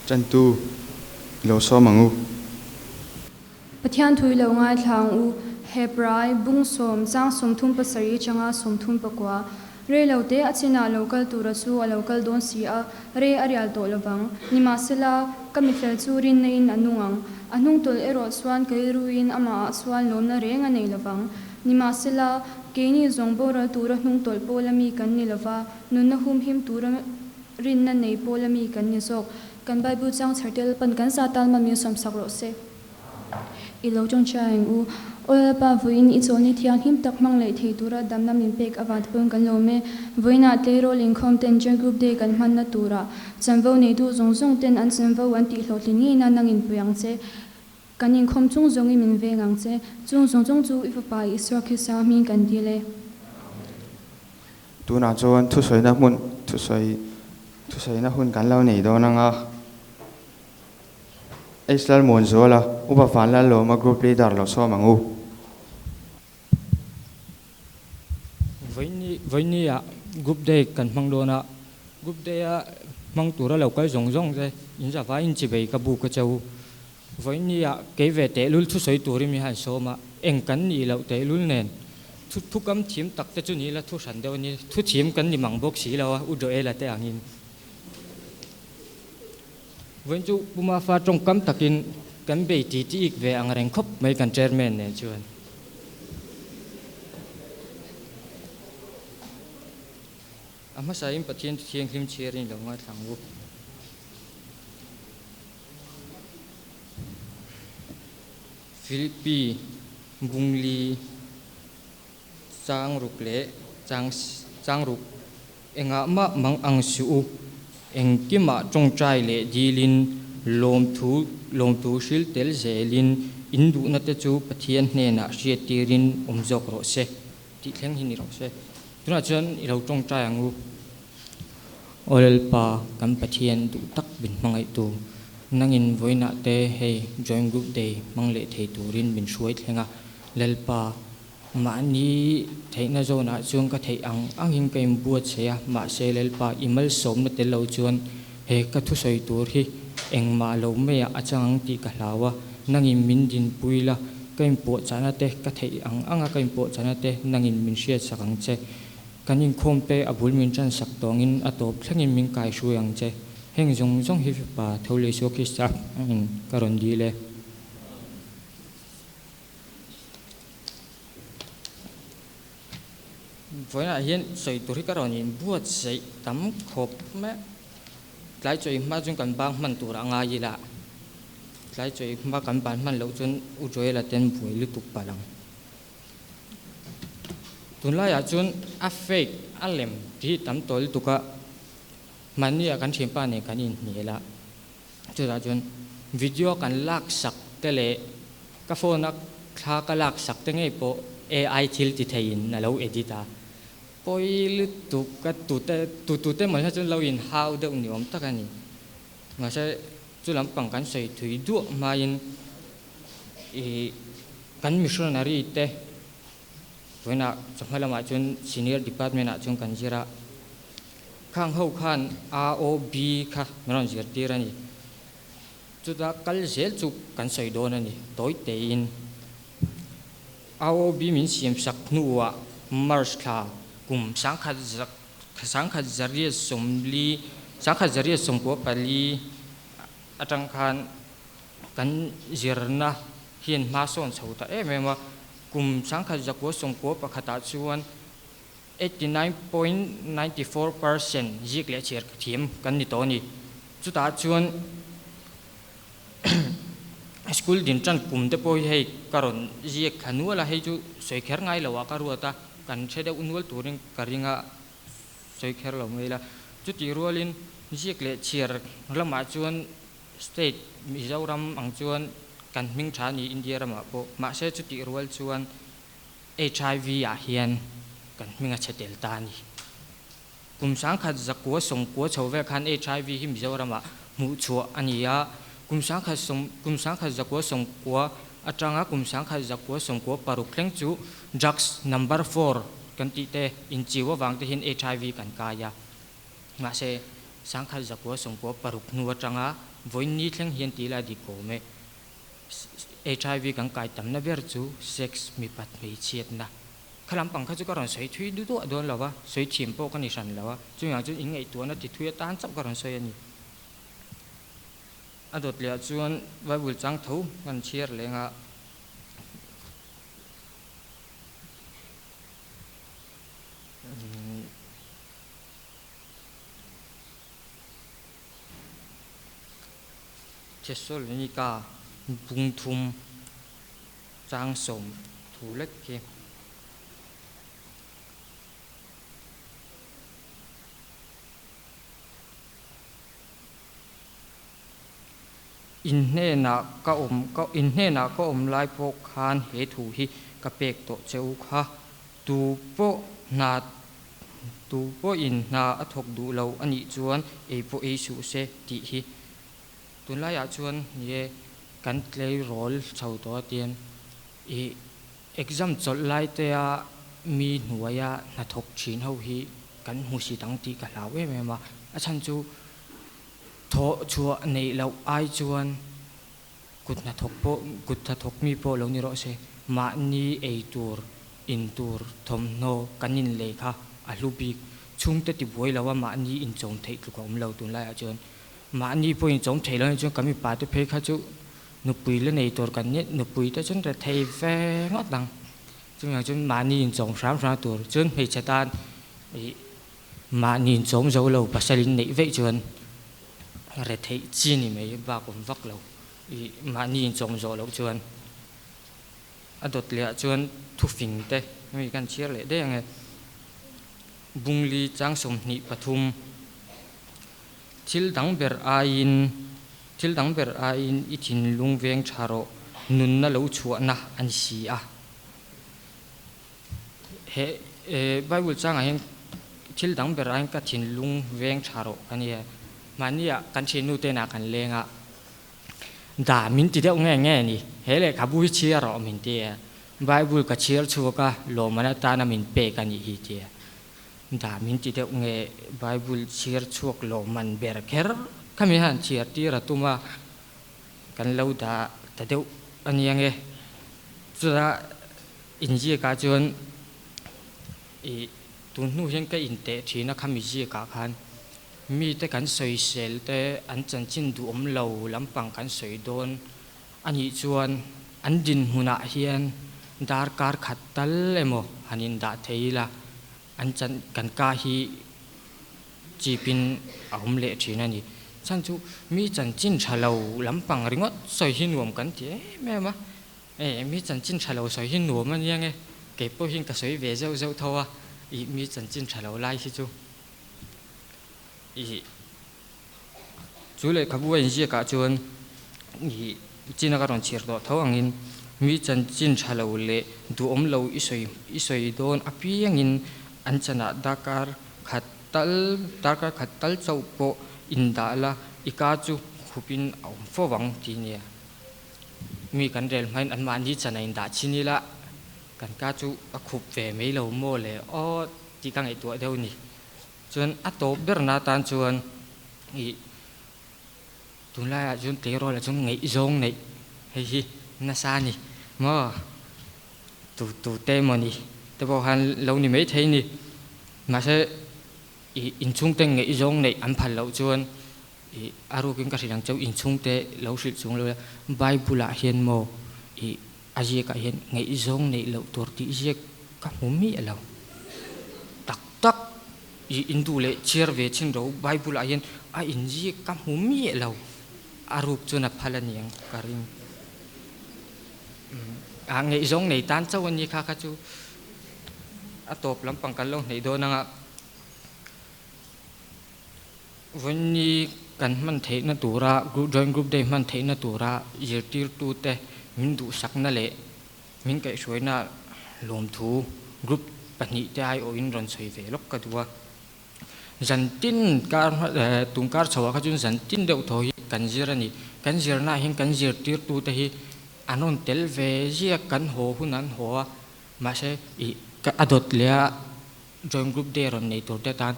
Ṭantu i lo sawm ang u. Pathian thu i lo ngaithla ang u. Hebrai, Bung sawm, chang 37 atanga 34. Rei lo te a chinah lo kal tura chu a lo kal dawn si a, rei a rial tawh lovang. Nimahsela, ka mifel chu rinna in a nung ang. A hnungtawlh erawh chuan ka rilruin amahah chuan lawmna reng a nei lovang. Nimahsela, keini zawng boral tura hnungtawlh pawla mi kan ni lova, nunna humhim tura rinna nei pawla mi kan ni zawk. Kan Bible chang chher tel pan kan za tan mami sawmsak rawh se. I lo tawngtai ang u. Aw Lalpa, vawiin i chawlni thianghlim tak hmang leh thei tura damna min pek avang te pawhin kan lawm e. Vawiinah tleirawl inkhawm ten Joint Group Day kan hmanna turah chanvo neitu zawng zawng ten an chanvo an tihhlawhtlin ngei nan nangin pui ang che. Kan inkhawm chung zawngin min veng ang che. Chung zawng zawng chu i Fapa Isua Krista hming kan dil e. Tunah chuan thusawina hmun thusawi thusawina hun kan lo nei dawn ang a. Israel Muanzuala, Upa Vanlalawma Group Leader lo sawm ang u. Vawiini vawiini ah Group Day kan hmang dawn a, Group Day a hmang tura lo kal zawng zawng te in zava in chivei ka bu ka cheu. Vawiini ah kei ve tehlul thusawi turin min han sawm a, eng kan nih loh tehlul nen thu thukam thiam tak te chu ni la thu hran deuh a ni, thu thiam kan ni mang bawk si lo a, U Joela te angin. Vawiin chu Pu Mafa tawngkam takin kan bei ti ti ik ve ang reng khawp mai kan chairman nen chuan. A hmasain Pathian chu thianghlim chhiarin i lo ngaithla ang u. Philippi Bungli Chang ruk leh chang chang ruk engah mah mang ang suh u. Engkimah tawngtai leh dilin lawmthu lawmthu hril tel zelin in duhna te chu Pathian hnenah hriat tirin awm zawk rawh se tih thleng hi ni rawh se. Tunah chuan i lo tawngtai ang u. Aw Lalpa, kan Pathian duh tak min hmangaihtu, nangin vawiinah te hei Joint Group Day hmang leh thei turin min hruai thleng a, Lalpa, Mahni theihna zawnah chuan ka theih ang angin ka inbuatsaih a, mahse Lalpa i malsawmna tel lo chuan he ka thusawi tur hi engmah lo maiah a chang ang tih ka hlau a, nangin min dinpui la, ka inpuahchahna te, ka theih ang anga ka inpuahchahna te nangin min hriatsak ang che. Kan inkhawm te a bul min tansak tawngin a tawp thlengin min kaihruai ang che. Heng zawng zawng hi Fapa tho leh Isua Krista angin ka rawn dil e. Vawiinah hian sawi tur hi ka rawn inbuatsaih tam khawp mai a, tlai chawi hma chuan kan bang hman tur a ngai ila, tlai chawi hma kan ban hman loh chuan U Joela ten buai lutuk palh ang. Tunlaiah chuan a fake a lem tih hi tam tawh lutuk a, mahni ah kan thianpa nen kan inhnial a. Chutah chuan video kan lak sak te leh ka phone a thla ka lak sak te ngei pawh AI thil ti theiin a lo edit a, pawi lutuk ka tute tu tute emaw hian chuan lo in hau deuh ni awm tak a ni. Mahse chu lampang kan sawi thui duah hmain ih kan missionary te vawiinah chawhma lamah chuan senior department ah chuan kan zir a. Khang ho khan AOB kha min rawn zirtir a ni. Chuta kal zel chu kan sawi dawn a ni, tawi tein. AOB min siam sak hnuah March thla kum sangkhat sangkhat zariat sawmli sangkhat zariat sawmkua pali atang khan kan zirna hian hma sawn chho ta em em a. Kum sangkhat zakua sawmkua pakhatah chuan 89.94% zik leh chhiar thiam kan ni tawh a ni. Chutah chuan school din tan kum te pawh hi hei ka rawn ziak thla nual a, hei chu sawi kher ngai lo ah ka ruat a, kan hre deuh nual turin ka ring a, sawi kher lo mai ila. Chutih rualin ziak leh chhiar lamah chuan state Mizoram ang chuan kan hming tha a ni India ramah pawh, mahse chutih rual chuan HIV ah hian kan hming a chhe tel ta a ni. Kum sangkhat zakua sawmkua chho vel khan HIV hi Mizoram ah hmuh chhuah a ni a, kum sangkhat sawm kum sangkhat zakua sawmkua atanga kum sangkhat zakua sawmkua paruk thleng chu drugs number four kan tih te inchiu avang te hian HIV kan kai a. Mahse. 1996 hnu atanga vawiin ni thleng hian tih la dik awm e. Hiv kan kai tamna ber chu sex mipat hmeichhiatna kha lampang kha chu ka rawn sawi thui du duah dawn lo va, sawi thiam pawh ka ni hran lo a, chungah chuan in ngaihtuahna ti thui atan chauh ka rawn sawi a ni. A dawt leh ah chuan Bible chang tho kan chhiar leng a. Thessalonika bung thum chang sawm thu lek khi. In hnenah ka awm ka in hnenah ka awm lai pawh khan he thu hi ka pek tawh che u kha. Tu pawh hna tu pawhin hna a thawk duh lo a nih chuan ei pawh ei suh se tih hi tunlaiah chuan ni e kan tleirawl chho tawh a tian i exam chawlh lai tea mi hnuaia hnathawk thin ho hi kan hmu si dang tih ka hlau em em a, a chhan chu Thawh chhuah neih loh ai chuan kut hnathawk pawh kut hnathawk mi pawh lo ni rawh se, mahni ei tur, in tur, thawmhnaw kan inlei kha a hlu bik. Chhungte tibuai lo a mahni inchawm theih tluk a awm lo tunlaiah chuan. Mahni pawh inchawm theih lo nih chuan kan mipa te phei kha chu nupui la nei tur kan nia, nupui te chuan rethei ve ngawt ang. Chutiang chuan mahni inchawm hram hram tur chuan hmeichhe tan ih Mahni inchawm zo lo pasal in neih veih chuan retheih chi ni mai bak awm vak lo. I mahni inchawm zawh loh chuan a dawt leh ah chuan thufing te hemi kan chhiar leh daih ang e. Bungli chang 23 Thil dang ber aiin thil dang ber aiin i thinlung veng tha rawh nunna lo chhuahna a ni si a. He Bible changah hian thil dang berah hian ka thinlung veng tha rawh ka nia. Mahnia kan thiannu te inah kan leng a, da min ti deuh nge nge a ni. He lehkhabu hi chhiar rawh min ti a, Bible ka chhiar chhuak a, lawmman atana min pek a nih hi ti a. Da min ti deuh nge Bible chhiar chhuak lawmman ber kher kha min han chhiar tir a tum a, kan lo dah ta deuh a nia nge. Chutah Inziakah chuan ih tun hnu hian ka inteh thin a khami ziakah khan mite kan sawisel te an chanchin duhawm lo lampang kan sawi dawn a nih chuan an dinhmunah hian darkar khat tal emaw han indah thei ila an chan kan ka hi chipin a awm leh thin a ni. Chhan chu mi chanchin tha lo lampang ringawt sawi hi nuam kan ti em em a. E, mi chanchin tha lo sawi hi nuam a nia nge, kei pawh hian ka sawi ve zeuh zeuh tho a, ih mi chanchin tha lo lai hi chu ih chu lehkhabu a inziak ah chuan ih china ka rawn chhiar tawh tho angin mi chanchin tha lo leh duhawm lo i sawi i sawi dawn apiangin an chanah darkar khat tal darkar khat tal chauh pawh indah la i ka chu khupin a awm fo vang ti nia. Mi kan rel hmain anmahni chan a indah chin ila kan ka chu a khup ve mai lo maw le aw tih ka ngaihtuah deuh a ni. Chuan a tawp berna atan chuan ih tunlaiah chuan tleirawl ah chuan ngaihzawng neih hei hi nasa a ni maw tu tu te emaw ni te pawh khan lo ni maithei a ni. Mahse ih inchhungte ngaihzawng neih an phal loh chuan Ih, a rukin ka hrilh ang cheu, inchhungte lo hrilh chung lo ila, Bible ah hian maw ih a ziakah hian ngaihzawng neih loh tur tih ziak ka hmu miah lo. Tak tak ih in duh leh chhiar ve chin ro, Bible ah hian a inziak ka hmu miah lo. A ruk chuan a phal a niang ka ring. Ah, ngaihzawng nei tan chauh a ni kha kha chu a tawp lampang kan lo hneih dawn anga. Vawiinni kan hman theihna tura Joint Group Day hman theihna tura zirtirtute min duhsakna leh min kaihhruaina lawmthu group pahnihte aiawhin rawn sawi ve lawk ka duh a. Zantin kar tun kar chhoah kha chuan zantin deuh thaw hi kan zir a ni. Kan zirnaah hian kan zirtirtute hi an rawn tel ve ziak kan haw hun an haw a, mahse ih a dawt leh a Joint Group Day rawn nei turte tan.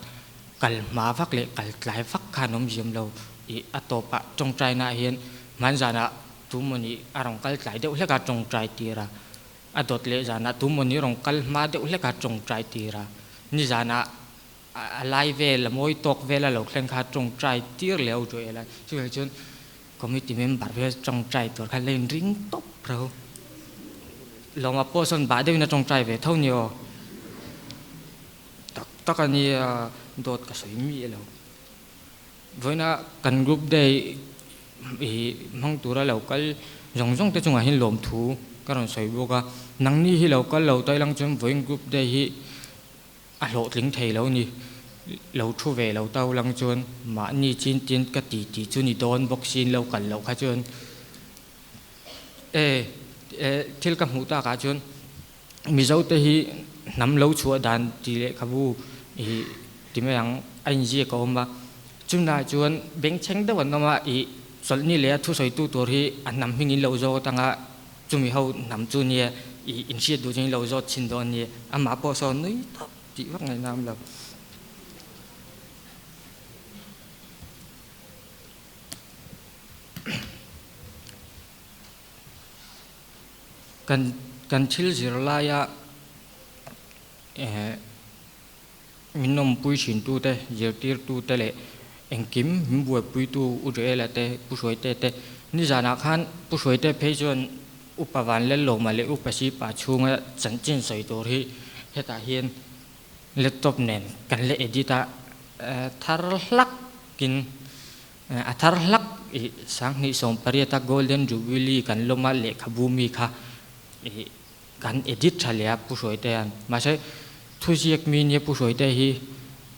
Kal hma vak leh kal tlai vak khan awm ziam lo i a tawpah tawngtainaah hian hmanzanah tumawni a rawn kal tlai deuh hlek a tawngtai tir a, a dawt leh zanah tumawni rawn kal hma deuh hlek a tawngtai tir a, nizanah a lai vel a mawi tawk vel a lo thleng kha tawngtai tir leh a utuah el a, chuvang chuan committee member vel tawngtai tur kha la inring tawp reuh. Lawma pawh sawn bah deuhin a tawngtai ve tho ni aw. Tak tak a nia, dawt ka sawi miah lo. Vawiina kan group day i hmang tura lo kal zawng zawng te chungah hian lawmthu ka rawn sawi bawk a. Nangni hi lo kal lo ta ilang chuan vawiin group day hi a hlawhtling thei lo ni. Lo thu ve lo ta ulang chuan mahni chin tin ka ti tih chu ni dawn bawk siin lo kal loh kha chuan e thil ka hmuh takah chuan Mizote hi hnam lo chhuah dan tih lehkhabu ih ti mai ang a inziak a awm a, chunah chuan bengchheng deuh an awm a, ih chawlhni leh a thusawitu tur hi a hnam hming in lo zawt ang a, chumi ho hnam chu nia ih inhriat duh chuan in lo zawt chhin dawn nia, amah pawh sawn nui tawp tih vak ngaihna a awm lo. Kan kan thil zir laia eh min awmpui thintute, zirtirtute leh engkim min buaipuitu U Joela te, Pu Hruaite te nizanah khan Pu Hruaite phei chuan Upa Vanlellawma leh Upa Sipa chhunga chanchin sawi tur hi hetah hian laptop nen kan la edit a, thar hlakin A thar hlak i sanghnih sawmpariata Golden Jubilee kan lawm a lehkhabu mi kha i kan edit tha leh a Pu Hruaitea'n. Mahse thuziak mi nia Pu Hruaitea hi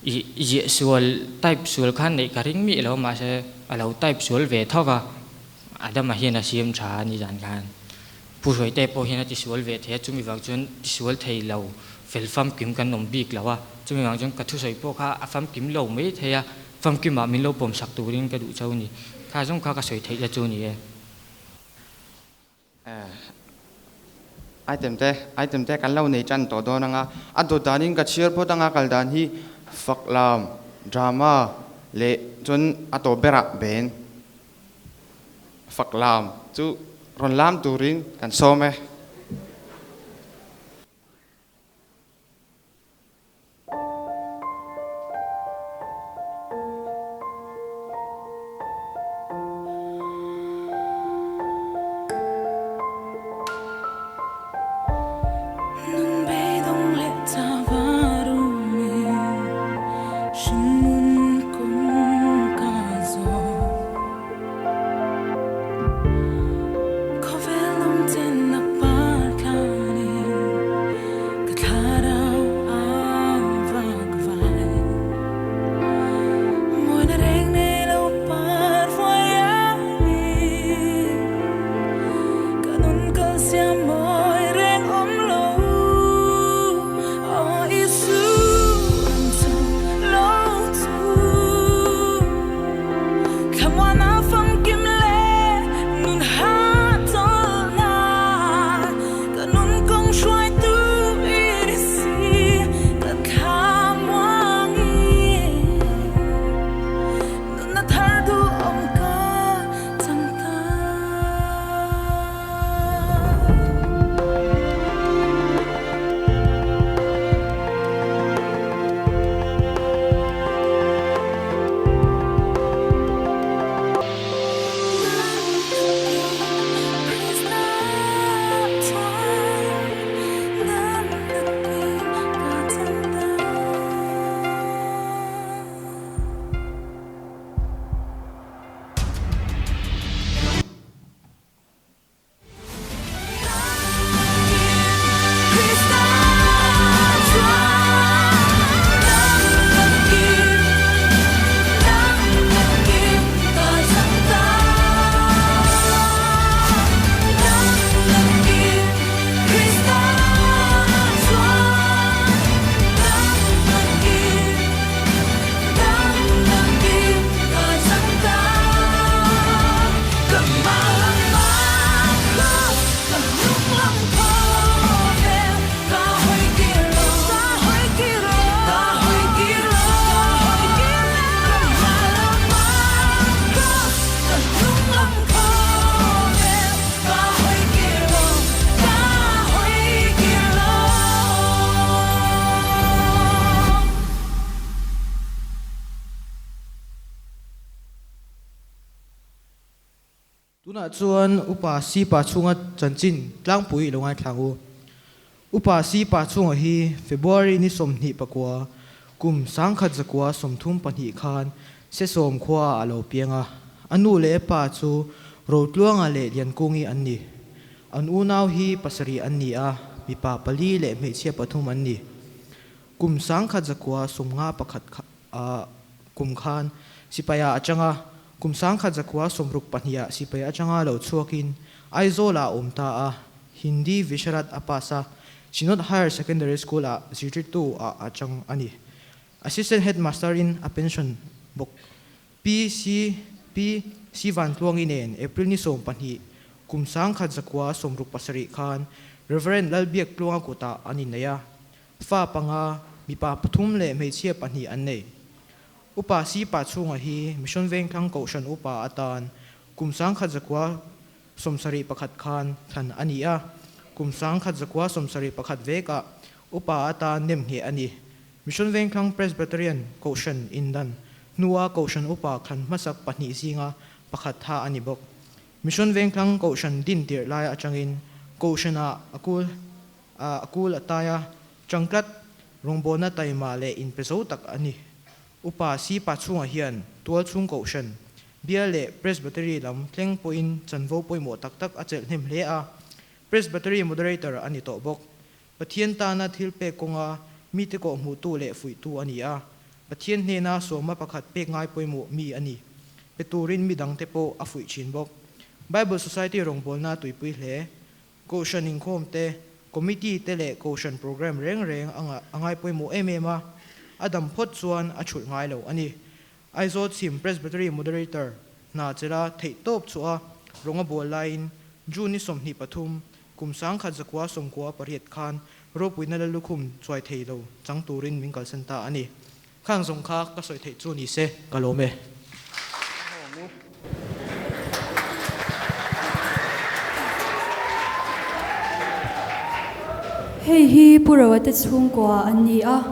i ziah sual type sual khan neih ka ring miah lo mahse a lo type sual ve tho va, Adama hian a siam tha a ni zan khan. Pu Hruaitea pawh hian a tisual ve thei a, chumi vang chuan tisual thei lo fel famkim kan awm bik lo a, chumi vang chuan ka thusawi pawh kha a famkim lo mai thei a, Famkimah min lo pawm sak turin ka duh chau ni. Kha zawng kha ka sawi theih la chu ni e. Item te, item te kan lo nei tan tawh dawn anga, a dawt danin ka chhiar phawt anga kal dan hi faklam, drama leh chuan a tawp berah ben faklam chu rawn lam turin kan sawm e. Tunah chuan Upa Sipa chhunga chanchin tlangpui i lo ngaithlang u. Upa Sipa chhunga hi February ni 29, kum 1932 khan Sesawm khuaah a lo piang a. A nu leh a pa chu Rotluanga leh Liankungi an ni. An unau hi pasarih an ni a, mipa pali leh hmeichhia pathum an ni. Kum 1951 kum khan sipaia a chang a, kum 1962 ah sipai atanga lo chhuakin Aizawlah a awm ta a, Hindi Visharat a pass a, Synod Higher Secondary School ah zirtirtu ah a chang a ni. Assistant Headmaster in a pension bawk. Pi Si Pi Si Vantluangi nen April ni 12, kum 1967 khan Rev. Lalbiaktluanga kutah an innei a, Fa panga, mipa pathum leh hmeichhia pahnih an nei. Upa Si Pa chhunga hi Mission Vengthlang Kohhran Upa atan kum 1971 khan thlan a ni a, kum 1971 vekah Upa atan nem ngheh a ni. Mission Vengthlang Presbyterian Kohhran indan hnua Kohhran Upa thlan hmasak pahnih zinga pakhat tha a ni bawk. Mission Vengthlang Kohhran din tirh lai atangin Kohhranah a kul A kul a tai a, changtlat rawngbawlna taima leh inpe zo tak a ni. Upa Si Pa chhungah hian tual chhung kohhran, bial leh Presbytery lam thleng pawhin chanvo pawimawh tak tak a chelh hnem hle a, Presbytery Moderator a ni tawh bawk. Pathian tana thil pek kawnga mite kawhhmuhtu leh fuihtu a ni a, Pathian hnena sawma pakhat pek ngai pawimawh mi a ni. Pe turin mi dangte pawh a fuih thin bawk. Bible Society rawngbawlna tuipui hle. Kohhran inkhawm te, committee te leh kohhran program reng reng a ngai pawimawh em em a, a dam phawt chuan a thulh ngai lo a ni. Aizawl chhim Presbytery Moderator hna chela theih tawp chhuah a rawng a bual laiin June ni 23, kum 1998 khan ropuina la lukhum chuai thei lo chang turin min kalsan ta a ni. Khang zawng kha ka sawi theih chu ni se ka lawm e. Hei hi Pu Roa te chhungkua an ni a,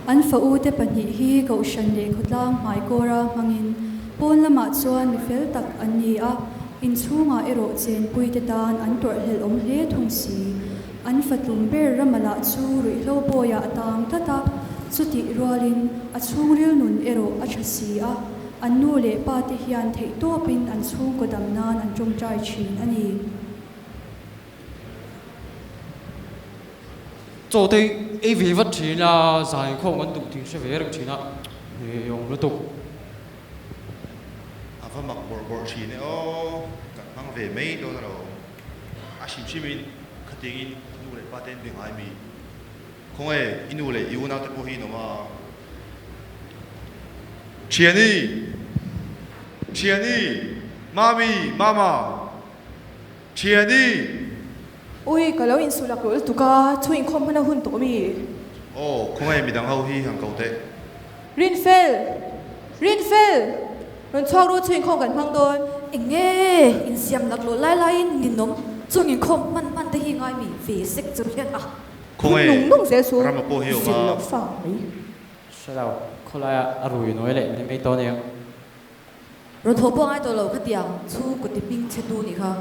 an fa u te pahnih hi Kohhran leh khawtlang hmaikawra hmangin pawn lamah chuan mi fel tak an ni a, inchhungah erawh chenpui te tan an tawrhhlelh awm hle thung si. An fatlum ber Ramalah chu ruihhlo bawiah a tang tlat a, chutih rualin a chhungril nun erawh a tha si a, an nu leh pa te hian theihtawpin an chhungkaw dam nan an tawngtai thin a ni. Chaw te ei ve vat thin a, zan inkhawm kan duh tih hre ve reng thin a, he awm lutuk. A va mak bawrh bawrh thin e aw, kan hmang ve mai dawn alawm. A hrim hrimin khatiangin nu leh pa te an be ngai mi? Khawnge i nu leh i unau te pawh hi in awm a? Thiani! Thiani! Mami! Mama! Thiani! Ui, ka lo insuh lak lutuk a, thu inkhawm hman a hun tawh mi? Aw, khawnge midang ho hi han ko teh. Rinfel! Rinfel! Rawn chhuak ru chu inkhawm kan hmang dawn. Eng nge insiam laklawh lai laiin ninawm chung inkhawm hman hman te hi ngai mi ve sek chu hian a. Khawnge Nung nung zel chu Rama pawh hi awm zil a. loh fang mai. Hre lo, khawlaia a rui nawi leh mai mai tawh aniang. Rawn thaw pawh ngai tawh lo khatiang chhungkaw ti hming chhe tu nih kha.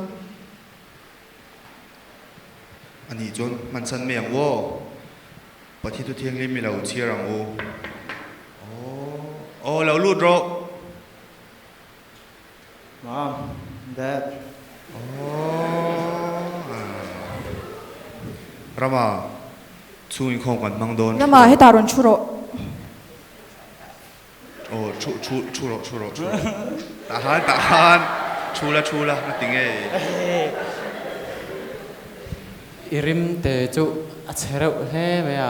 Anih chuan hman san mai ang u aw. Pathian thu thianghlim i lo chhiar ang u. Aw, aw lo lut rawh. Mom, Dad. Aw, Rama, chhung inkhawm kan hmang dawn. Rama, hetah rawn thu rawh. Aw, thu, thu, thu rawh, thu rawh, thu rawh. Tah han, tah han. Thu la, thu la, na ti nge. I rim te chu a chhe reuh hle mai a.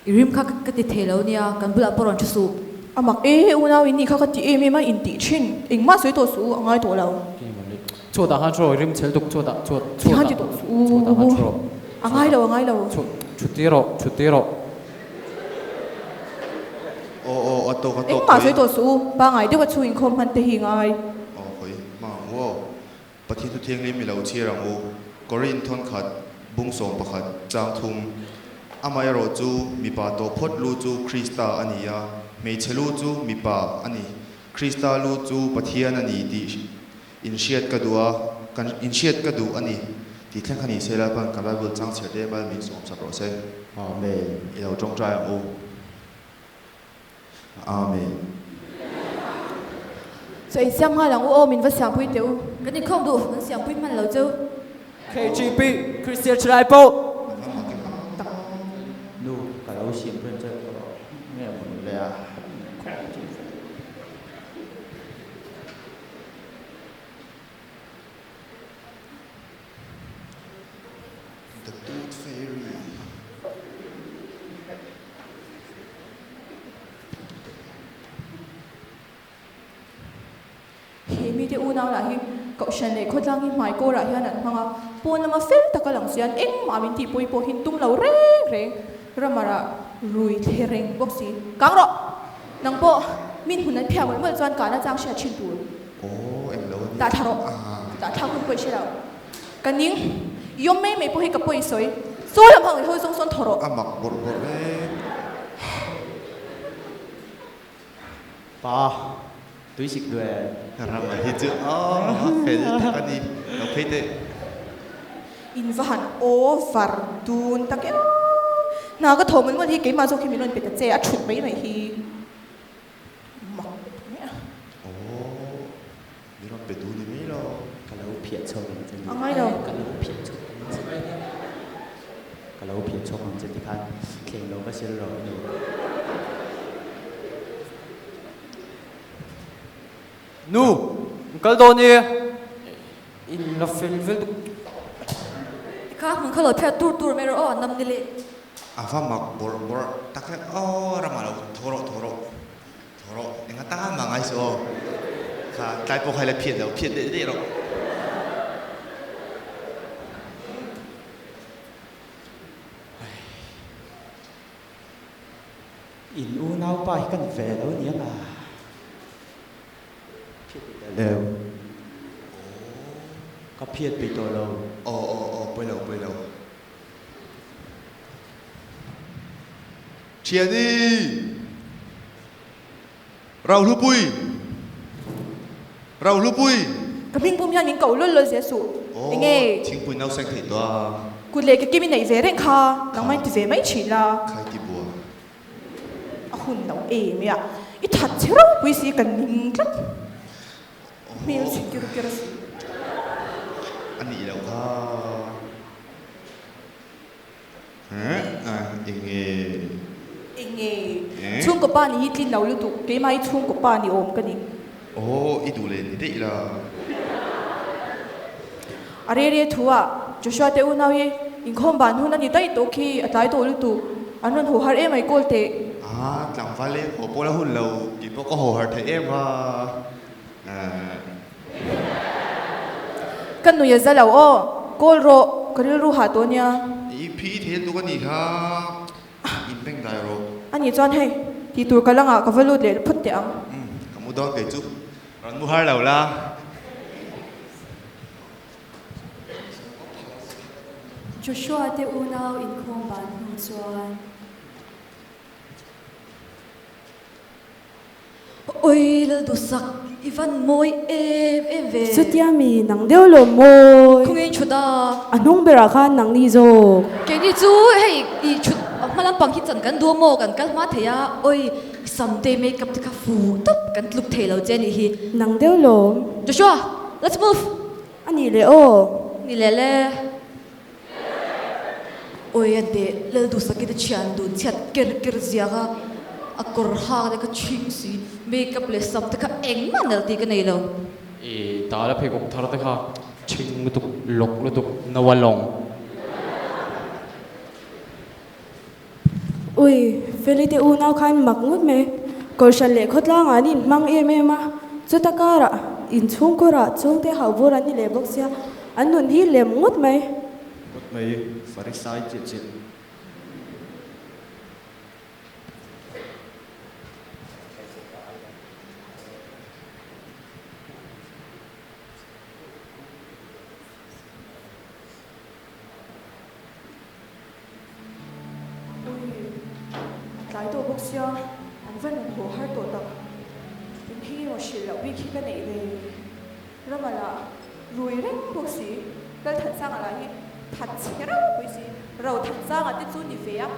I rim kha ka ti thei lo nia, kan bulah pawh rawn thu suh. A mak e, unau in nih kha ka ti em em a, in tih thin. Engmah sawi tawh suh u, a ngai tawh lo. Chhuatah khan thu rawh, i rim chhel tuk, chhuatah, chhuat, chhuatah, chhuatah khan thu rawh. A ngai lo, a ngai lo. Chhuat, thut rawh, thut rawh. Aw aw a tawk a tawk Engmah sawi tawh suh u, pangai deuh a chhung inkhawm hman te hi ngai. Aw khawi hma ang u aw. Pathian thu thianghlim i lo chhiar ang u. Korin thawn khat, bung 11, chang thum. Amaherawh chu mipa tawh phawt lu chu Krista a ni a, hmeichhe lu chu mipa a ni. Krista lu chu Pathian a ni tih. In hriat ka duh a, kan in hriat ka duh a ni tih thleng kha ni se Lalpan kan Bible chang chhiar te mal min sawm sak rawh se. Amen. I lo tawngtai ang u. Amen. Chaw in siam nghal ang u aw, min va siampui teh u. Kan inkhawm duh, kan siampui hman lo cheu. KGP, Kristian Thalai pawh. Nu, ka lo siam rem che tawh nge maw ni le a? The Tooth Fairy. He mite unau lah hi Kohhran leh khawtlang hi hmai kawrah hian an hmang a, pawn lama fel taka lang chuan engmah min tihpui pawh hin tum lo reng reng, ramara rui thle reng bawk si. Kang rawh! Nang pawh min hmun an phiah mawlh mawlh chuan kahna chang hriat thin tur. Aw, eng lo a ni. Dah thla rawh. Dah thlak hun pawh i hre lo. Ka ning. I awm mai mai pawh hi ka pawi sawi. Saw lam hang i hawi zawng sawn thaw rawh. A mak bawrh bawrh e. Pa, tui sik duh e. Rama hi chu aw fel tak a ni. Lo phei teh. In va han over dun tak e aw. Hna ka thaw mawlh mawlh hi keimah zawk hi min rawn pe ta che a thut mai mai hi mak mai a. Aw, min rawn pe duh ni mai lo. Ka lo phiah chhawk ang che ni. A ngai lo. Ka lo phiah chhawk ang che. Ka lo phiah chhawk ang che tikhan thleng lo va sil rawh a ni. Nu, in kal dawn i in la fel vel tuk. Tikha hmun kha lo phiah tur tur mai rawh aw, nam ni le. A va mak bawrh bawrh tak e aw, ramah lo tho rawh tho rawh tho rawh enga tan mah ngai suh aw, kha tlai pawh kha i la phiat lo phiat daih daih rawh. In unaupa hi ka ni ve lo aniang a, phiat peih tawh lo. Ka phiat peih tawh lo. Aw aw aw pawi lo pawi lo. Thiani! Rauhlupui! Rauhlupui! Ka hming pum hian min koh lawlh lawlh zel suh. Aw, Enge? Thingpui nau seng theih tawh a. Kut leh ke kim i neih ve reng kha, nangmah in ti ve mai thin la. Khai ti bua. A hun lo em e a, i that che ropui si ka ning tlat. Hmel chhe kir kir si. A nih loh kha. Enge? Enge? Chhungkaw pa nih hi tlin lo lutuk, keimah hi chhungkaw pa ni awm ka ni. Aw, i duh leh ni daih la. A re re thu ah, Joshua te unau hi inkhawm ban hun a ni daih tawh khi, a tlai tawh lutuk, an rawn haw har em ai kawl teh. A, tlangval e, haw pawh la hun lo, kei pawh ka haw har theih em a. Ka nui a za lo aw, kawl rawh, ka rilru hah tawh nia. I phi i thei tuk a nih kha, in beng dai rawh. A nih chuan hei, tih tur ka la ngah ka va lut leh phawt teh ang. Umm, ka mu dawn kei chu, rawn mu har lo la. Joshua te unau inkhawm ban hnu chuan. Oi Laldusak, i van mawi em em ve. Chutia mi nang deuh lo mawi. Khawngin thut a. A hnung berah khan nang ni zawk. Keini chu hei i thut hma lampang hi chan kan duh a maw kan kal hma thei a, oi i sam te makeup te kha fu tawp kan tluk thei lo che a nih hi. Nang deuh lo. Joshua, let's move. A nih leh aw. Ni leh le. Oi a deh Lalduhsaki te thian dun chhiat ker ker ziak a, a kawr hak te kha chhing si, makeup leh sam te kha engmah nalh tih ka nei lo. I dal a pheikhawk thar te kha chhing lutuk, lawk lutuk, no a lawng. Ui, Feli te unau khan mak ngawt mai. Kawrhran leh khawtlangah an inhmang em em a, chuta karah inchhungkawrah chhungte hauhbur an ni leh bawk sia, an nun hi lem ngawt mai. Ngawt mai, Farisai chiah chiah. Ui, a tlai tawh bawk sia, an va nun haw har tawh tak. Eng hi emaw hrilh loh bik hi ka neih ve. Rama lah rui reng bawk si, Lalthansanga lah hi thatchhe ropui si, Rothansanga te chu ni ve a.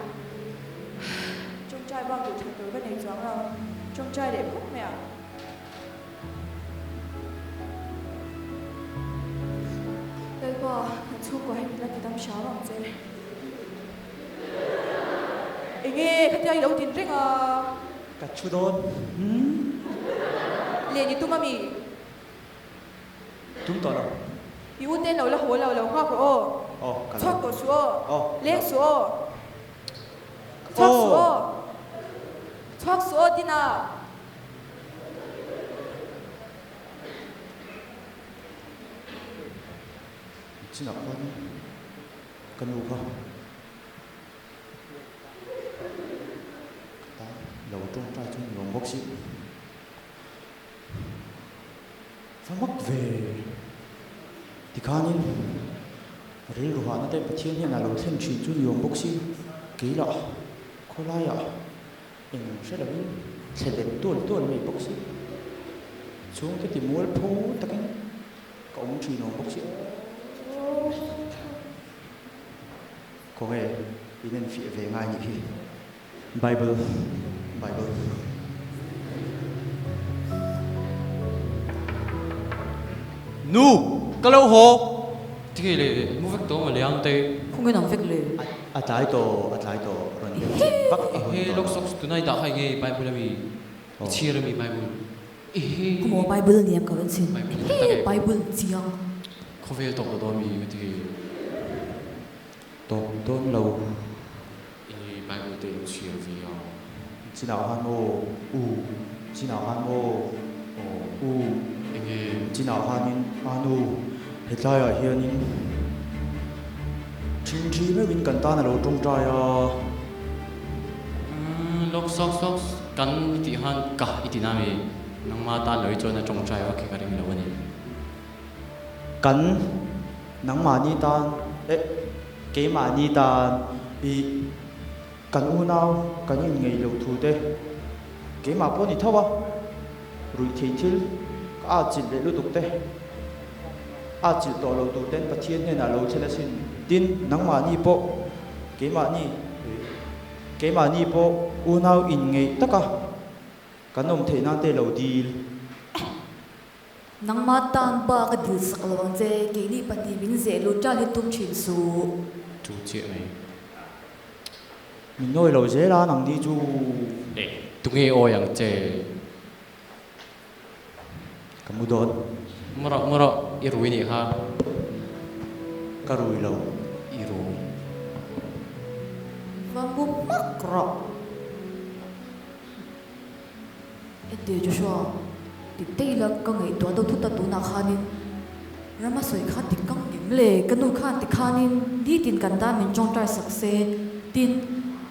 Tawngtai bak duh that tur ka nei chuang lo, tawngtai leh phawt mai ang. Lalpa, kan chhungkua hi min la ti dam hram ang che. Enge khatia i lo din reng a? Ka thu dawn. Len i tum ami? Tum tawh lo. I u ten lo la haw lo, lo nghak rawh aw. Aw, ka lo. Chhuak tawh suh aw. Aw, Leng suh aw. Chhuak suh aw. Chhuak suh aw Tina. Chinah khan ka nu kha ka tan lo tawngtai chu ni awm bawk si. Va mak ve. Tikhanin rilru hahna te Pathian hian a lo thlen thin chu ni awm bawk si. Kei lah khawlaiah eng hre lovin thle let tual tual mai bawk si. Chhungte ti mualpho takin ka awm thin awm bawk si. Khawnge in enfiah ve ngai nih hi. Bible Bible. Nu, ka lo haw! Tikei le mu vek tawh maw liang te? Khawngin ang vek le. A tlai tawh, a tlai tawh, rawn deuh chin vak a hun Ehe, tawh. lawk sawk tunai dah kha enge Bible ami? I chhiar ami Bible? Ehe. Khaw maw Bible niam ka rawn chhin. Ehe, Bible chiang. Khawvel tawp lo dawn mi ka ti. Tawp dawn lo. I Bible te lo chhiar ve a. Chinah khan aw u, chinah khan aw aw u. Enge? Chinah khanin a nu, hetlaiah hianin ṭhingṭhi meuhin kan tan a lo ṭawngṭai a. Umm, lawk sawk sawk kan i tih khan ka i ti na mi? Nangma tan lo hi chuan a ṭawngṭai vak hi ka ring lo a ni. Kan nangmahni tan eh keimahni tan i kan unau kan inngeih loh thu te keimah pawh ni tho a, ruih thei thil ka atchilh leh lutuk te atchilh tawh lo tur ten Pathian hnenah lo thlen asin. Tin, nangmahni pawh keimahni keimahni pawh unau inngeih taka kan awm theih nan te lo dil. Nangmah tan bak a dil sak lo ang che, keini pahnih min zeh lut ṭal hi tum ṭhin suh. Chu chiah mai. Min nawi lo zel a nangni chu. E, tunge awi ang che? Ka mu dawn. Mu rawh, mu rawh, i rui nih kha. Ka rui lo. I rui. Va mu hmak rawh. Ente Joshua, dik daih ila ka ngaihtuah deuh thut a tunah khanin Rama sawi kha dik ka ngem le, ka nu khan tikhanin nitin kan tan min tawngtai sak se, tin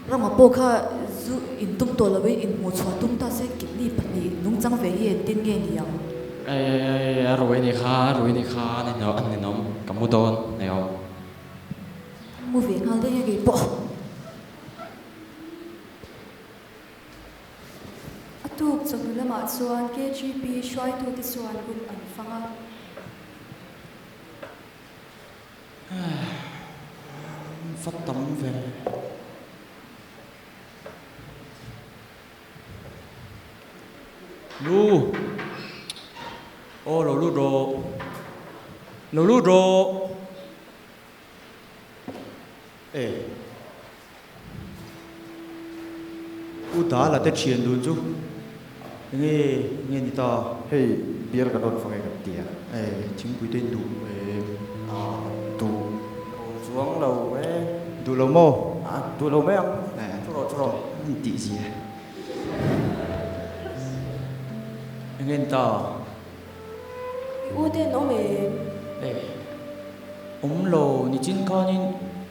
Rama pawh kha zu intum tawh loin inhmuh chhuah tum ta se kidney pahnih nungchang ve hi engtin nge ni ang? Ai ai ai a rui ni kha a rui ni kha a ninawm ka mu dawn hneawm. Mu ve nghal daih a keipawh. A tuk chawhnu lamah chuan KGP hruaitute chuan hun an fang a. Va tam ve. Nu! Aw lo lut rawh. Lo lut rawh. E. U Dala te thian dun chu enge nge ni ta? Hei bial kan rawn fang e kan ti a. E, thingpui te in duh e. A, duh lo chuang lo e. Duh lo maw? A, duh lo mai ang. Chu rawh, chu rawh. An tih zia. Enge ni ta? I u te an awm em? E, awm lo, nichin khanin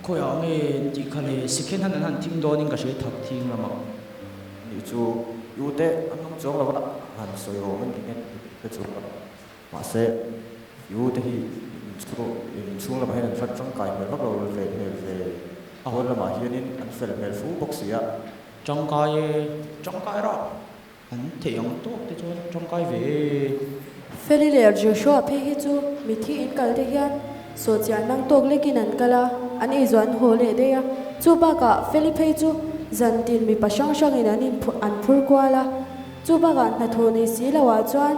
khawiah nge an tih kha le, sikhen han an han thing dawnin ka hre thak thing lamah. Nih chu, i u te an awm chuang lo a, han sawi rawh an ti nge ka chu a, mahse i u te hi inchhung lamah hian an hrat tangkai hmel vak lo ve hmel ve, pawn lamah hianin an fel hmel fu bawk si a. Tangkai e, tangkai rah. An theih ang tawk te chuan tangkai ve e. Feli leh Joshua phei hi chu mithi in kal te hian sawhchiah nang tawk lekin an kal a, an eizuah an haw leh daih a. Chu bakah Feli phei chu zantin mipa hrang hrangin an in an phur kual a. Chu bakah hnathawh nei si lo ah chuan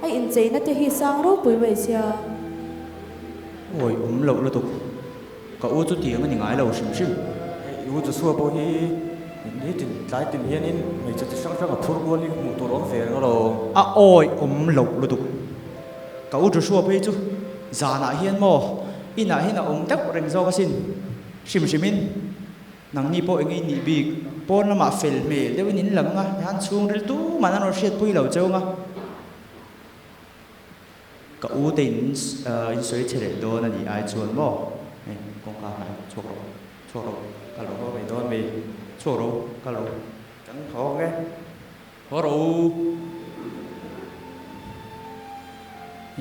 a incheina te hi sang ropui mai sia. Awi awm loh lutuk. Ka u chu tiang a ni ngai lo hrim hrim. I u Joshua pawh hi nitin tlai tin hianin hmeichhe chi hrang hrang a phur kual hi hmuh tur awm ve reng alawm. A awi awm loh lutuk. Ka u Joshua phei chu zanah hian maw inah hian a awm deuh reng zawk asin. Hrim hrimin nangni pawh eng in nih bik pawn lamah fel hmel deuhin in lang anga tihan chhungril tuman an rawn hriatpui lo cheu anga. Ka u te in in sawi chhe leh dawn a nih ai chuan maw hei kawngka hnai chhuak rawh chhuak rawh kal rawh haw mai dawn mi chhuak rawh kal rawh kan haw nge haw rawh u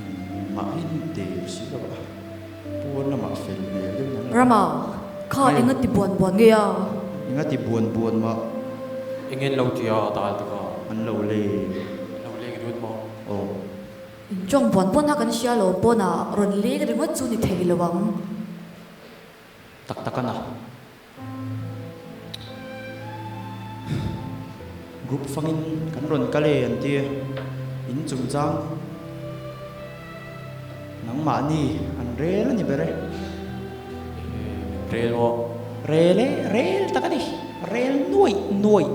engmah hi ni der si lo a pawn lamah fel hmel deuh in an lang Rama kha enga ti buan buan nge a? Enga ti buan buan mah? Engin lo ti a dal te kha? An lo leng. An lo leng ringawt maw? Aw. Inchawng buan pawn a kan hria lo pawn a rawn leng ringawt chu ni thei lo ang. Tak tak a na. Group fangin kan rawn kal e an ti a, in chungchang nangmahni an rel a ni ber e. Min rel maw? Rel e, rel tak a ni, rel nuaih nuaih.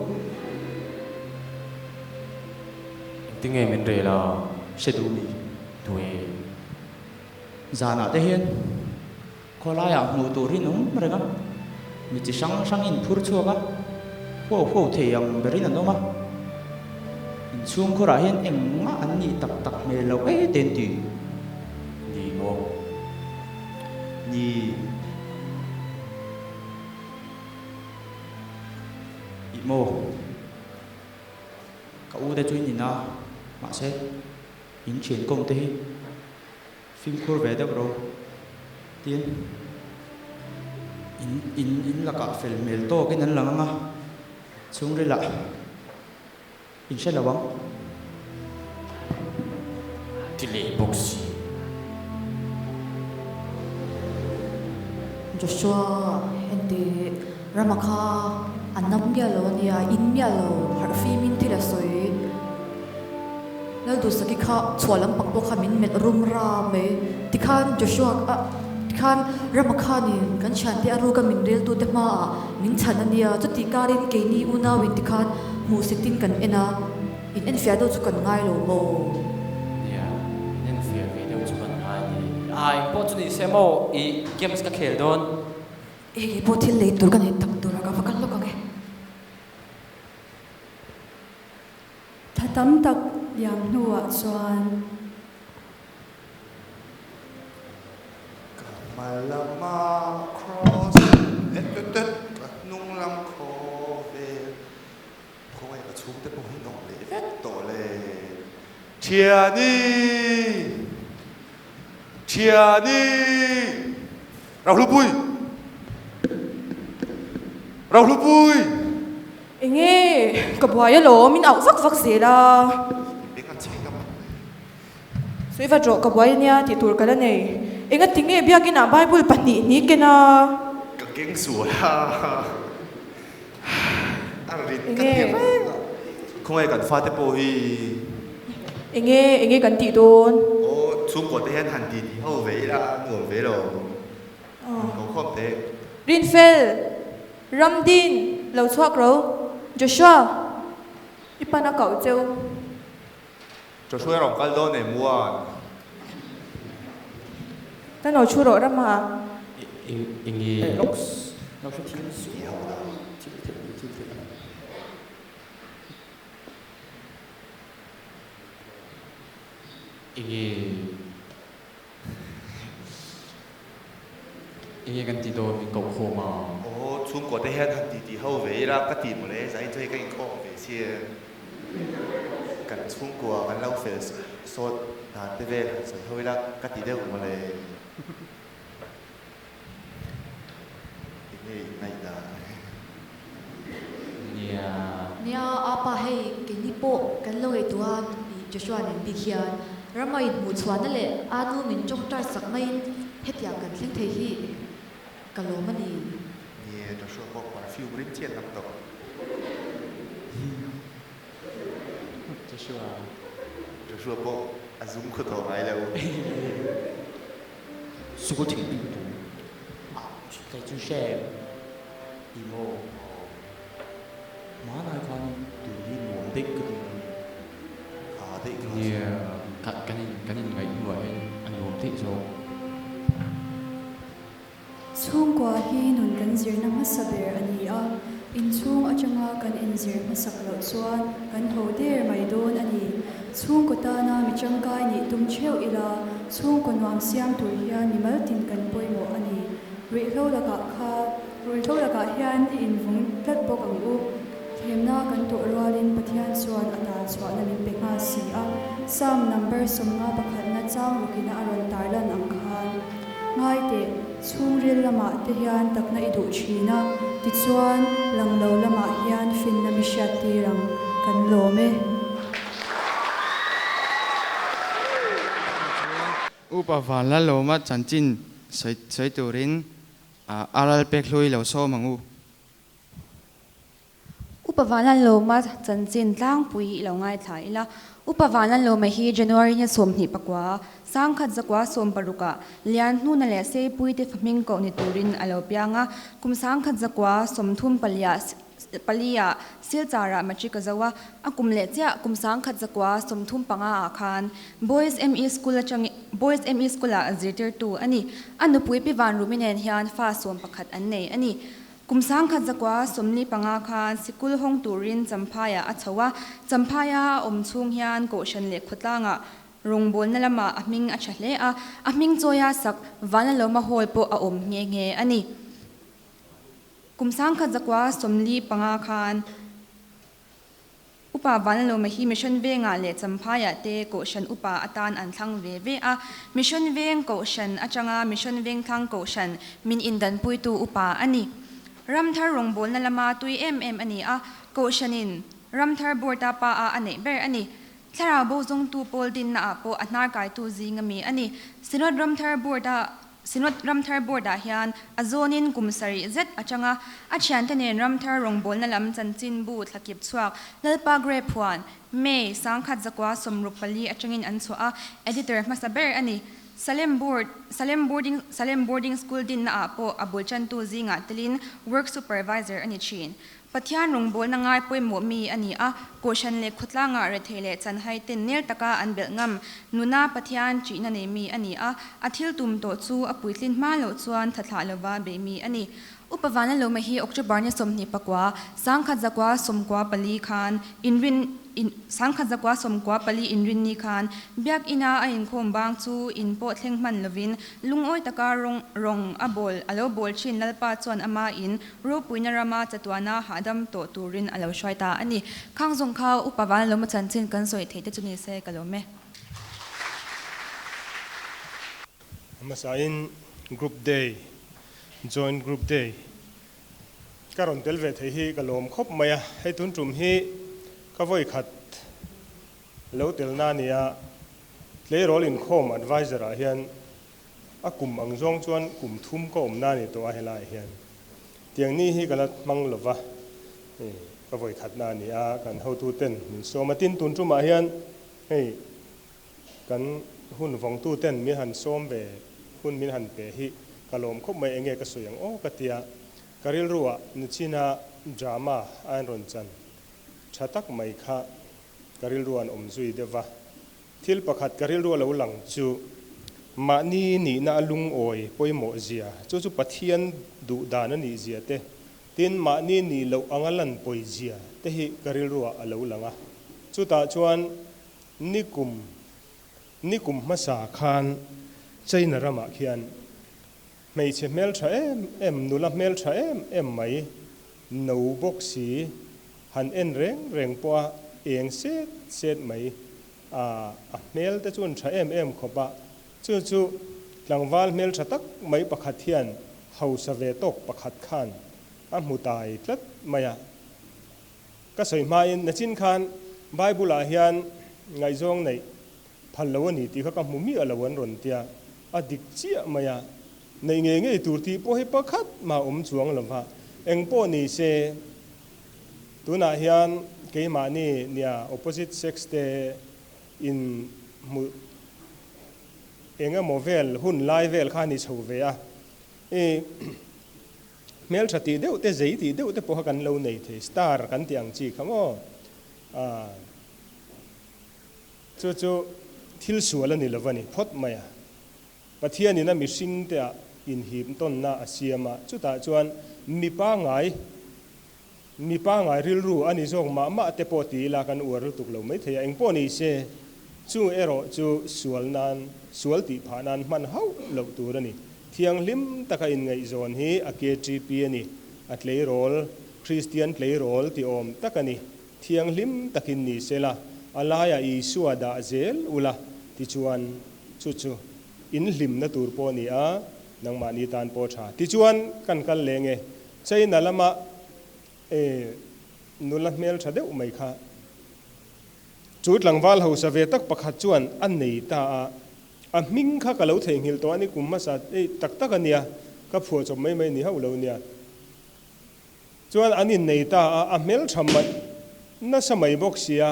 Engtinge min rel a? Hre duh mi? Duh e. Zanah te hian khawlaiah hmuh tur hi an awm reng a, mi chi hrang hrang in phur chhuak a, huau huau thei ang berin an awm a. Inchhungkhurah hian engmah an nih tak tak hmel loh e te an ti. Ni maw? Ni. Ih maw? Ka u te chu in in a, mahse in thian kawm te hi fimkhur ve deuh ro tin in in in lakah fel hmel tawkin an lang ang a, chhungrilah in hre lo ang. Ti leh bawk si. Joshua henti rama kha a nam miah lo a nia, in miah lo, harh fim in thil a sawi. Lalduhsaki kha chhuah lam pang pawh kha min melh rum ra mai. Tikhan Joshua a tikhan rama khanin kan thiante a ruka min reltute hmaah min chhan a nia, chuti karin keini unauin tikhan hmuhsitin kan en a. In enfiah deuh chu kan ngai lo maw? Nia, in enfiah ve deuh chu kan ngai ni. Ah, eng pawh chu ni se maw, i games ka khel dawn. Eng nge pawh thil lei tur ka nei tak tur a, ka va kal lawk ang e. Tha tam tak liam hnuah chuan. Ka hma lama cross et et et, ka hnung lam khawvel. Khawngaih ka chhungte pawh hi nawm leh vek tawh le. Thiani! Thiani! Rohlupui! Rohlupui! Enge ka buai alawm, min auh vak vak zel a. Eng a cheng a maw? Sawi vat rawh, ka buai ania tih tur ka la nei. Enga tinge biakinah Bible pahnihni ken a? Ka keng sual a. A rit ka ti reng a. Khawngaih kan fate pawh hi. Enge, enge kan tih dawn? Aw, chhungkaw te hian han ti ti ho ve ila a nuam ve lo. Han ko khawp teh. Rinfel, Ramdin, lo chhuak ro. Joshua, i pan a kauh cheu. Joshua rawn kal dawn em Muan? Ka no thu rawh Rama. Enge? Lawks, lo hre thiam suh. Thil theih ni, thil theih ni. Enge? Enge kan ti dawn min koh khawm a? Aw, chhungkaw te hian han ti ti ho ve ila ka ti mawle, zai chu hei ka inkhawm ve sia. Kan chhungkua kan lo fel sawt dan te vel han sawi ho ila ka ti deuh mawle. Enge in ngaih dan? Nia. Nia, apa hei keini pawh kan lo ngaihtuah a, Joshua nen bik hian. Rama inhmuhchhuahna leh anu min tawngtai saknain hetiang kan thleng thei hi ka lawm a ni. Nie, Joshua pawh perfume rim chian lam tawh. Joshua. Joshua pawh a zum khaw tawh ngai lo. Suku thing bik tu kei chu hre i maw? Hmanai khan tui hi nuam daih ka ti mai. Kha daih kha Nia, kan in kan in ngaih hnuah hian a nuam daih zawk. Chhungkua hi nun kan zirna hmasa ber a ni a, inchhung atanga kan inzir hmasak loh chuan kan ho der mai dawn a ni. Chhungkaw tana mi tangkai nih tum theuh ila, chhungkaw nuam siam tur hian mimal tin kan pawimawh a ni. Ruihhlo lakah kha ruihhlo lakah hian i invawng tlat bawk ang u. Thlemna kan tawh rualin Pathian chuan a dan chhuahna min pe nghal si a, Psalm number 51na chang rukina a rawn tarlan ang khan, Ngai teh, chhungril lamah te hian takna i duh thin a, tichuan lang lo lamah hian finna mi hriat tir ang, kan lawm e. Upa Vanlalawma chanchin sawi sawi turin a ral pek hlui lo sawm ang u. Upa Vanlalawma chanchin tlangpui i lo ngaithla ila. Upa Vanlalawma hi January ni 29, 1960ah Lianhnuna leh Seipuite fahming koh ni turin a lo piang a. Kum 1934 pali-ah Silchar-ah matric a zo a. A kum leh chiah kum 1935-ah khan Boys ME School atangin Boys ME School-ah zirtirtu a ni. A nupui Pi Vanrumi nen hian fa 11 an nei a ni. Kum 1945 khan sikul hawng turin Champhaiah a chho a, Champhaia a awm chhung hian Kohhran leh khawtlangah rawngbawlna lamah a hming a tha hle a, a hming chawia sak Vanlalawma Hall pawh a awm nghe nghe a ni. Kum 1945 khan. Upa Vanlalawma hi Mission Vengah leh Champhaiah te Kohhran Upa atan an thlang ve ve a. Mission Veng Kohhran atanga Mission Vengthlang Kohhran min indanpuitu Upa a ni. Ramthar rawngbawlna lama tui em em a ni a, Kohhranin Ramthar Board-a pa a a neih ber a ni. Thlarau bo zawngtu pawl dinnaah pawh a hnarkaitu zing ami a ni. Synod Ramthar Board-a Synod Ramthar Board-ah hian a zawnin kum sarih zet atanga a thiante nen Ramthar rawngbawlna lam chanchinbu thlakip chhuak Lalpa Grape huan, May, 1964 atangin an chhuah a, editor hmasa ber a ni. Salem Board, Salem Boarding, Salem Boarding School dinnaah pawh a bul tantu zingah telin Work Supervisor a ni thin. Pathian rawngbawlna ngai pawimawh mi a ni a, Kohhran leh khawtlangah rethei leh chanhai ten nel taka an belh ngam nuna Pathian ṭihna nei mi a ni a, a thil tum tawh chu a puitlin hma loh chuan thathlah lova beih mi a ni. Upa Vanlalawma hi October ni 29, 1994 khan inrin in 1994 inrinni khan Biakina a inkhawm bang chu in pawh thleng hman lovin lungawi taka rawng rawng a bawl a lo bawl ṭhin Lalpa chuan ama in Ropuina rama chatuana hahdam tawh turin a lo hruai ta a ni. Khang zawng kha Upa Vanlalawma chanchin kan sawi theih te chu ni se ka lawm e. Hmasain Group Day, Joint Group Day, ka rawn tel ve thei hi ka lawm khawp mai a, hei tun tum hi ka vawi khat lo telna a ni a, tleirawl inkhawm advisor ah hian A kum ang zawng chuan kum thum ka awmna a ni tawh a helaiah hian. Tiang ni hi ka la hmang lova, hei ka vawi khatna a ni a, kan hotuten min sawm a, tin tun tumah hian hei kan hun vawngtuten min han sawm ve hun min han pe hi ka lawm khawp mai, enge ka sawi ang aw ka tia, ka rilruah Nichina drama a rawn chan tha tak mai kha ka rilruah an awm zui deuh va. Thil pakhat ka rilru a lo lang chu mahni nihna a lungawi pawimawh zia, chu chu Pathian duh dan a nih zia te, tin mahni nih loh anga lan pawi zia te hi ka rilruah a lo lang a. Chutah chuan nikum nikum hmasa khan China ramah khian hmeichhe hmeltha em em, nula hmeltha em em mai, no bawk si, Han en reng reng pawh a eng set set mai a, a hmel te chuan tha em em khawp a, chu chu tlangval hmel tha tak mai pakhat hian hausa ve tawk pakhat khan a hmu tai tlat mai a. Ka sawi hmain nachin khan Bible ah hian ngaihzawng neih Phal lo a ni tih kha ka hmu miah lo an rawn tia, a dik chiah mai a, neih ngei ngei tur tih pawh hi pakhat mah awm chuang lo va, eng pawh ni se tunah hian keimahni nia opposite sex te in hmu eng emaw vel hun lai vel kha a ni chho ve a, i hmeltha tih deuh te zei tih deuh te pawh kha kan lo nei thei, star kan tih ang chi kha maw a. Chu chu thil sual a ni lo a ni phawt mai a. Pathianin a mihringte ah inhip tawnna a siam a, chutah chuan mi pangngai, mi pangngai rilru a ni zawk mah mah te pawh ti ila kan uar lutuk lo mai thei a, engpawh ni se, chu erawh chu sual nan, sual tih phah nan hman hauh loh tur a ni. Thianghlim taka inngaihzawn hi a KTP a ni, a tleirawl, Kristian tleirawl ti awm tak a ni. Thianghlim takin ni sela, a laiah Isua dah zel ula, tichuan chu chu in hlimna tur pawh a ni a, nangmahni tan pawh tha. Tichuan kan kal leng e, China lama e nula hmeltha deuh mai kha chu tlangval hausa ve tak pakhat chuan a nei ta a, a hming kha ka lo theihnghilh tawh a ni kum hmasa ei tak tak a nia, ka phuahchawp mai mai ni hauh lo nia. Chuan an innei ta a, a hmeltha mai nasa mai bawk sia,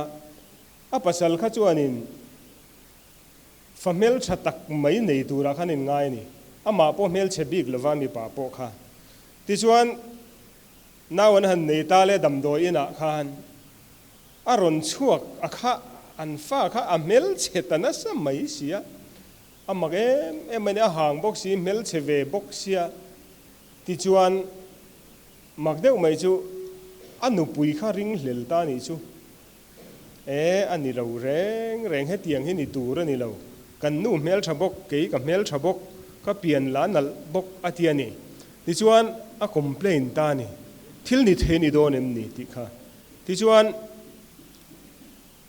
a pasal kha chuanin fa hmeltha tak mai nei turah khan inngai a ni. Amah pawh hmelchhe bik lova mipa pawh kha. Tichuan nau an han nei ta le damdawi inah khan a rawn chhuak a kha an fa kha a hmelchhe ta nasa mai sia, a mak em em a ni, a hang bawk si, hmelchhe ve bawk sia. Tichuan, mak deuh mai chu a nupui kha ringhlel ta nih chu. E, a ni lo reng reng, hetiang hi ni tur a ni lo. Kan nu hmeltha bawk, kei ka hmeltha bawk, ka pian la nalh bawk a ti a ni. Tichuan, a complain ta a ni. Thil ni thei ni dawn em ni tih kha. Tichuan,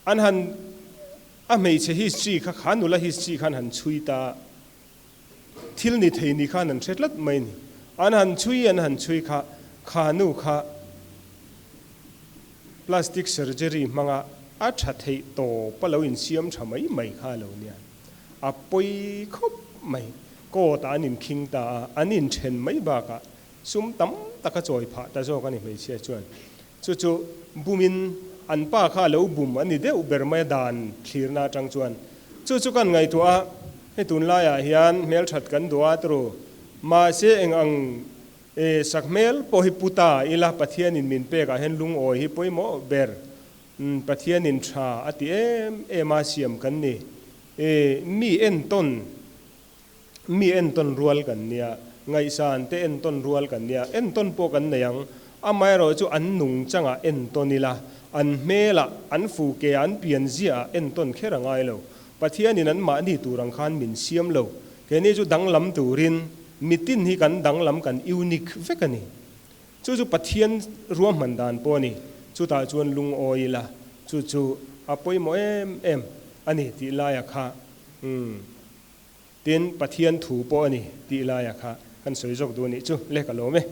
an han, a hmeichhe history kha, kha nula history khan han chhui ta a. Thil ni thei ni khan an hre tlat mai ni. An han chhui an han chhui kha, kha nu kha plastic surgery hmanga a tha theih tawp a lo insiam tha mai mai kha a lo nia. A pawi khawp mai. Court ah an inkhing ta a, an inthen mai bakah sum tam tak a chawi phah ta zawk a ni hmeichhia chuan. Chu chu bumin an pa kha a lo bum a ni deuh ber mai a dan thlirna atang chuan. Chu chu kan ngaihtuah a, hei tunlaiah hian hmelthat kan duh a turu. Mahse eng ang e sak hmel pawh hi pu ta ila Pathianin min pekah hian lungawi hi pawimawh ber. Pathianin tha a ti em em a siam kan ni. E mi entawn Mi entawn rual kan nia, ngaihsan te entawn rual kan nia, entawn pawh kan nei ang. Amaherawh chu an nungchangah entawn ila, an hmelah, an fuke ah, an pianziaah entawn kher a ngai lo. Pathianin an mahni tur ang khan min siam lo. Keini chu danglam turin mitin hi kan danglam, kan unique vek a ni. Chu chu Pathian ruahman dan pawh a ni. Chutah chuan lungawi ila, chu chu a pawimawh em em a ni tih laia kha umm. Tin, Pathian thu pawh a ni tih laia kha kan sawi zawk duh a nih chu le ka lawm e.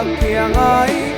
Kiang ai